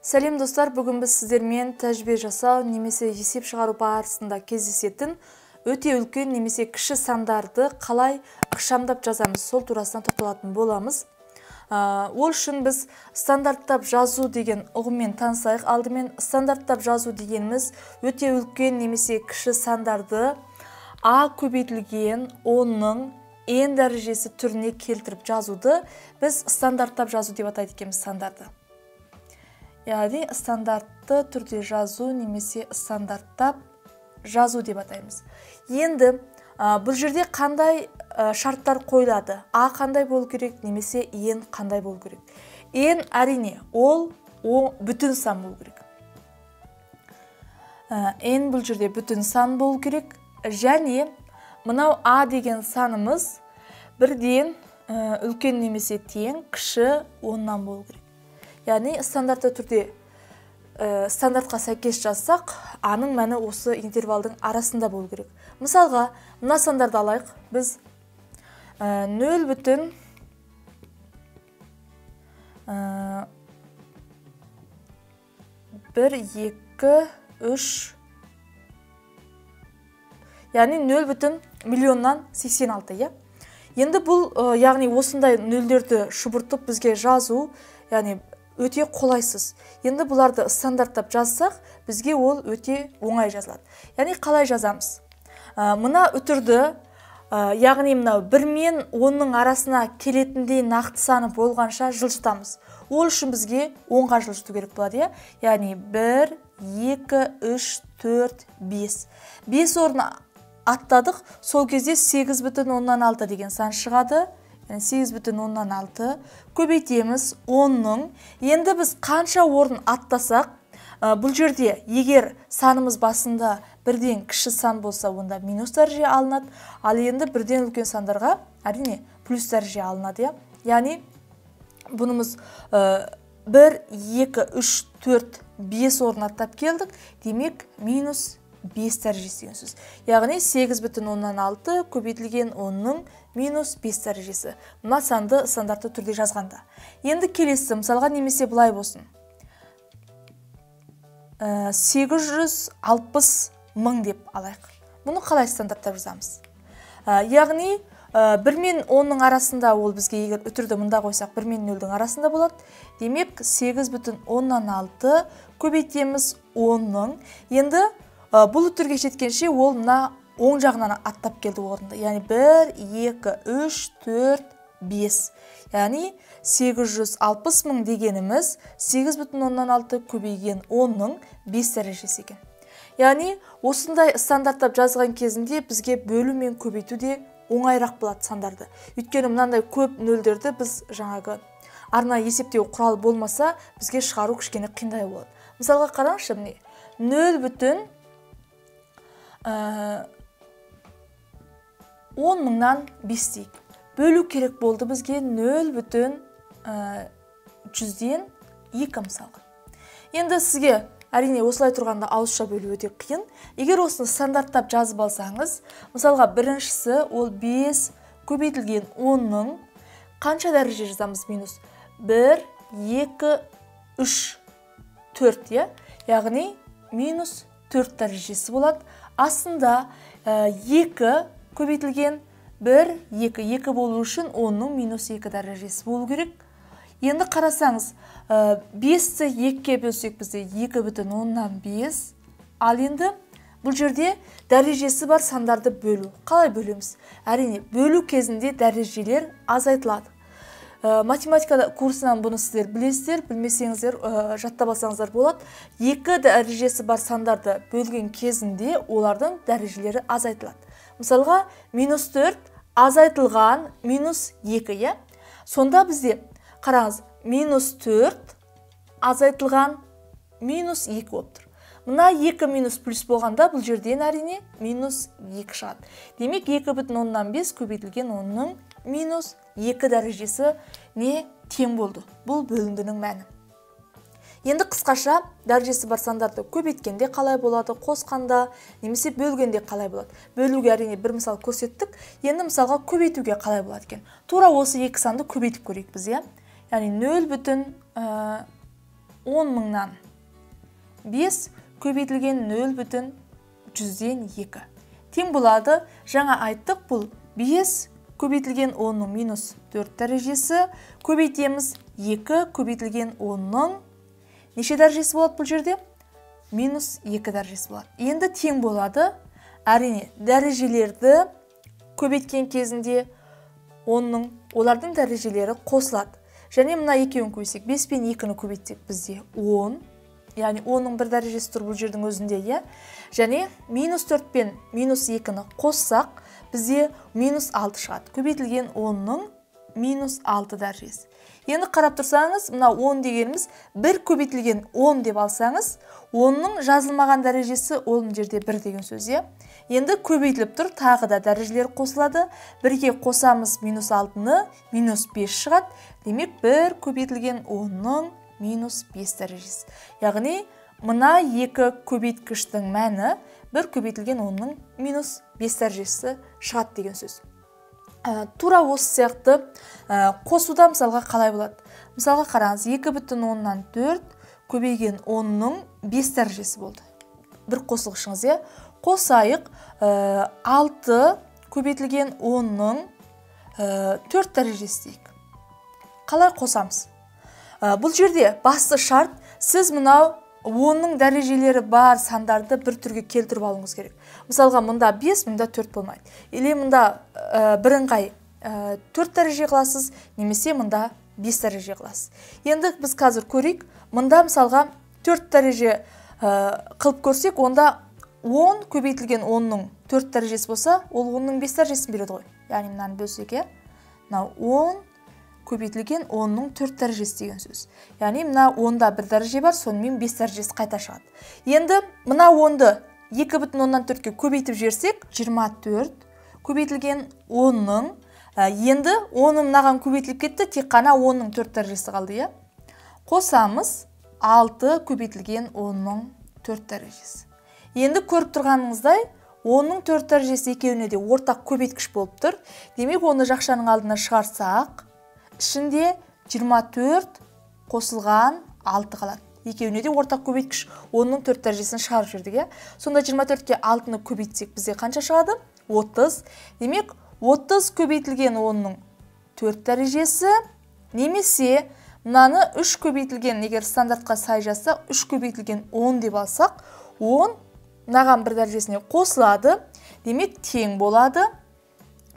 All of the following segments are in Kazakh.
Сәлем достар, бүгін біз сіздермен тәжірибе жасау немесе есеп шығару барысында кездесетін өте үлкен немесе кіші сандарды қалай ықшамдап жазамыз, сол турасынан тоқталатын боламыз. Ол үшін біз стандарттап жазу деген ұғыммен танысайық. Алдымен стандарттап жазу дегеніміз өте үлкен немесе кіші сандарды а көбейтілген 10-ның n дәрежесі түріне келтіріп жазуды біз стандарттап жазу деп атайды екенбіз сандарды. Яғни стандартты түрде жазу немесе стандарттап жазу деп атаймыз. Енді бұл жерде қандай шарттар қойылады? А қандай болу керек немесе N қандай болу керек? N әрине ол бүтін сан болу керек. N бұл жерде бүтін сан болу керек. Және мынау А деген санымыз бірден үлкен немесе тең кіші 10-нан болу керек. Яғни стандартты түрде стандартқа сәйкес жазсақ, А-ның мәні осы интервалдың арасында болу керек. Мысалға, мына сандарды алайық. Біз 0 бүтін 1, 2, 3, яғни 0 бүтін миллионнан 86, иә? Енді бұл, яғни осындай нөлдерді шұбыртып бізге жазу, яғни өте қолайсыз. Енді бұларды стандарттап жазсақ, бізге ол өте оңай жазылады. Яғни қалай жазамыз? Мына үтірді, яғни мынау 1 мен 10-ның арасына келетіндей нақты саны болғанша жылжытамыз. Ол үшін бізге 10-ға жылжыту керек болады, иә? Яғни 1, 2, 3, 4, 5. 5 орын аттадық, сол кезде 8,6 деген сан шығады. 8,6 көбейтеміз 10-ның. Енді біз қанша орын аттасақ, бұл жерде егер санымыз басында бірден кіші сан болса, онда минус дәреже алынады. Ал енді бірден үлкен сандарға әрине плюс дәреже алынады, иә? Яғни бұнымыз 1, 2, 3, 4, 5 орын аттап келдік. Демек минус 5 дәрежесі деген сөз. Яғни 8,6 көбейтілген 10-ның минус 5 дәрежесі. Мына санды стандартты түрде жазғанда. Енді келесі мысалға немесе былай болсын. 860 мың деп алайық. Бұны қалай стандарттап жазамыз? Яғни 1 мен 10-ның арасында ол бізге егер үтірді мында қойсақ 1 мен 0-дің арасында болады. Демек 8,6 көбейтеміз 10-ның. Енді бұл үтірге жеткенше ол мына оң жағынан аттап келді орынды. Яғни 1, 2, 3, 4, 5. Яғни 860 мың дегеніміз 8,6 көбейген 10-ның 5 дәрежесі екен. Яғни осындай стандарттап жазған кезінде бізге бөлу мен көбейту де оңайырақ болады сандарды. Өйткені мынандай көп нөлдерді біз жаңағы арнайы есептеу құралы болмаса бізге шығару кішкене қиындай болады. Мысалға қараңызшы, міне 0 бүтін 10 мыңнан 5 дейік. Бөлу керек болды бізге 0 бүтін 100-ден 2 мысалға. Енді сізге әрине осылай тұрғанда ауызша бөлу өте қиын. Егер осыны стандарттап жазып алсаңыз, мысалға біріншісі ол 5 көбейтілген 10-ның қанша дәреже жазамыз минус? 1, 2, 3, 4, иә? Яғни минус 4 дәрежесі болады. Астында 2 көбейтілген 1, 2, 2 болу үшін 10-ның минус 2 дәрежесі болу керек. Енді қарасаңыз, 5-ті 2-ге бөлсек бізде 2,5. Ал енді бұл жерде дәрежесі бар сандарды бөлу. Қалай бөлеміз? Әрине, бөлу кезінде дәрежелер азайтылады. Математика курсынан бұны сіздер білесіздер, білмесеңіздер, жаттап алсаңыздар болады. 2 дәрежесі бар сандарды бөлген кезінде олардың дәрежелері азайтылады. Мысалға, минус 4 азайтылған минус 2, иә? Сонда бізде, қараңыз, минус 4 азайтылған минус 2 болып тұр. Мына 2 минус плюс болғанда бұл жерден әрине минус 2 шығады. Демек, 2,5 көбейтілген 10-ның минус 2 дәрежесі не тең болды. Бұл бөліндінің мәні. Енді қысқаша дәрежесі бар сандарды көбейткенде қалай болады, қосқанда немесе бөлгенде қалай болады. Бөлуге әрине бір мысал көрсеттік. Енді мысалға көбейтуге қалай болады екен? Тура осы екі санды көбейтіп көрейік біз, иә? Яғни 0 бүтін 10 мыңнан 5 көбейтілген 0,2. Тең болады, жаңа айттық, бұл 5 көбейтілген 10-ның минус 4 дәрежесі, көбейтеміз 2 көбейтілген 10-ның неше дәрежесі болады бұл жерде? Минус 2 дәрежесі болады. Енді тең болады, әрине дәрежелерді көбейткен кезінде 10-ның, олардың дәрежелері қосылады. Және мына екеуін көбейтсек, 5 пен 2-ні көбейтсек бізде 10, яғни 10-ның бір дәрежесі тұр бұл жердің өзінде, иә? Және минус 4 пен минус 2-ні қоссақ, бізде минус 6 шығады. Көбейтілген 10-ның минус 6 дәрежесі. Енді қарап тұрсаңыз, мына 10 дегеніміз 1 көбейтілген 10 деп алсаңыз, 10-ның жазылмаған дәрежесі ол мына жерде 1 деген сөз, иә? Енді көбейтіліп тұр, тағы да дәрежелер қосылады. 1-ге қосамыз минус 6-ны, минус 5 шығады. Демек, 1 көбейтілген 10-ның минус 5 дәрежесі. Яғни, мына екі көбейткіштің мәні 1 көбейтілген 10-ның минус 5 дәрежесі шығады деген сөз. Тура осы сияқты қосуда мысалға қалай болады? Мысалға қараңыз, 2,4 көбейген 10-ның 5 дәрежесі болды. Бір қосылғышыңыз, иә? Қосайық, 6 көбейтілген 10-ның 4 дәрежесі дейік. Қалай қосамыз? Бұл жерде басты шарт, сіз мынау 10-ның дәрежелері бар сандарды бір түрге келтіріп алуыңыз керек. Мысалға, мұнда 5, мұнда 4 болмайды. Или мұнда бірыңғай 4 дәреже қыласыз, немесе мұнда 5 дәреже қыласыз. Енді біз қазір көрейік, мұнда мысалға 4 дәреже қылып көрсек, онда 10 көбейтілген 10-ның 4 дәрежесі болса, ол 10-ның 5 дәрежесін береді ғой. Яғни мынаны бөлсек, иә? Мынау 10 көбейтілген 10-ның 4 дәрежесі деген сөз. Яғни мына 10-да бір дәреже бар, сонымен 5 дәрежесі қайта шығады. Енді мына 10-ды 2,4-ке көбейтіп жіберсек, 24 көбейтілген 10-ның, енді 10-ы мынаған көбейтіліп кетті, тек қана 10-ның 4 дәрежесі қалды, иә? Қосамыз 6 көбейтілген 10-ның 4 дәрежесі. Енді көріп тұрғаныңыздай, 10-ның 4 дәрежесі екеуіне де ортақ көбейткіш болып тұр. Демек, оны жақшаның алдына шығарсақ, ішінде 24 қосылған 6 қалады. Екеуіне де ортақ көбейткіш 10-ның 4 дәрежесін шығарып жібердік, иә? Сонда 24-ке 6-ны көбейтсек, бізде қанша шығады? 30. Демек, 30 көбейтілген 10-ның 4 дәрежесі, немесе мынаны 3 көбейтілген, егер стандартқа сай жазсақ, 3 көбейтілген 10 деп алсақ, 10 мынаған бір дәрежесіне қосылады. Демек, тең болады.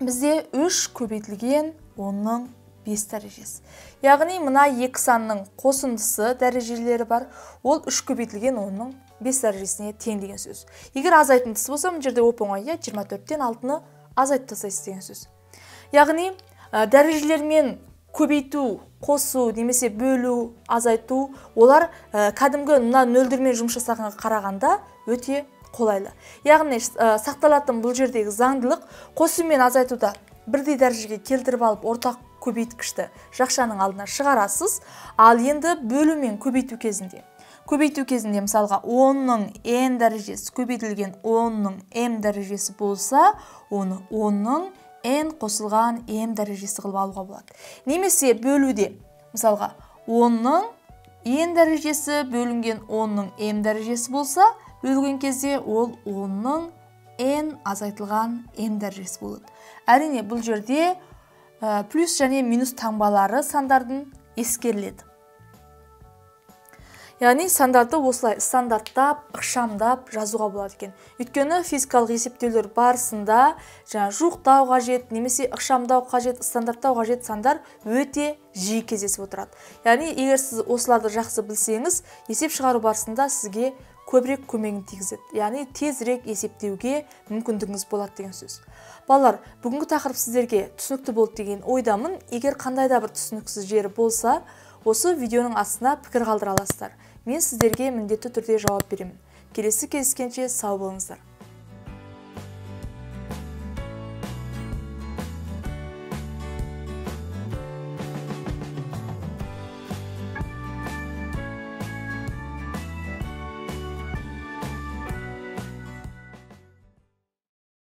Бізде 3 көбейтілген 10-ның 5 дәрежесі. Яғни мына екі санның қосындысы дәрежелері бар, ол 3 көбейтілген 10-ның 5 дәрежесіне тең деген сөз. Егер азайтындысы болса, мына жерде оп-оңай, иә, 24-тен 6-ны азайтып тастайсыз деген сөз. Яғни дәрежелермен көбейту, қосу, немесе бөлу, азайту, олар кәдімгі мына нөлдермен жұмыс жасағанға қарағанда өте қолайлы. Яғни сақталатын бұл жердегі заңдылық қосу мен азайтуда бірдей дәрежеге келтіріп алып ортақ көбейткішті жақшаның алдына шығарасыз. Ал енді бөлу мен көбейту кезінде. Көбейту кезінде мысалға 10-ның n дәрежесі көбейтілген 10-ның m дәрежесі болса, оны 10-ның n қосылған m дәрежесі қылып алуға болады. Немесе бөлуде мысалға 10-ның n дәрежесі бөлінген 10-ның m дәрежесі болса, бөлген кезде ол 10-ның n азайтылған m дәрежесі болады. Әрине, бұл жерде плюс және минус таңбалары сандардың ескеріледі. Яғни сандарды осылай стандарттап, ықшамдап жазуға болады екен. Өйткені физикалық есептеулер барысында жаңа жуықтау қажет, немесе ықшамдау қажет, стандарттау қажет сандар өте жиі кездесіп отырады. Яғни егер сіз осыларды жақсы білсеңіз, есеп шығару барысында сізге көбірек көмегін тигізеді. Яғни тезірек есептеуге мүмкіндігіңіз болады деген сөз. Балалар, бүгінгі тақырып сіздерге түсінікті болды деген ойдамын. Егер қандай да бір түсініксіз жері болса, осы видеоның астына пікір қалдыра аласыздар. Мен сіздерге міндетті түрде жауап беремін. Келесі кездескенше сау болыңыздар.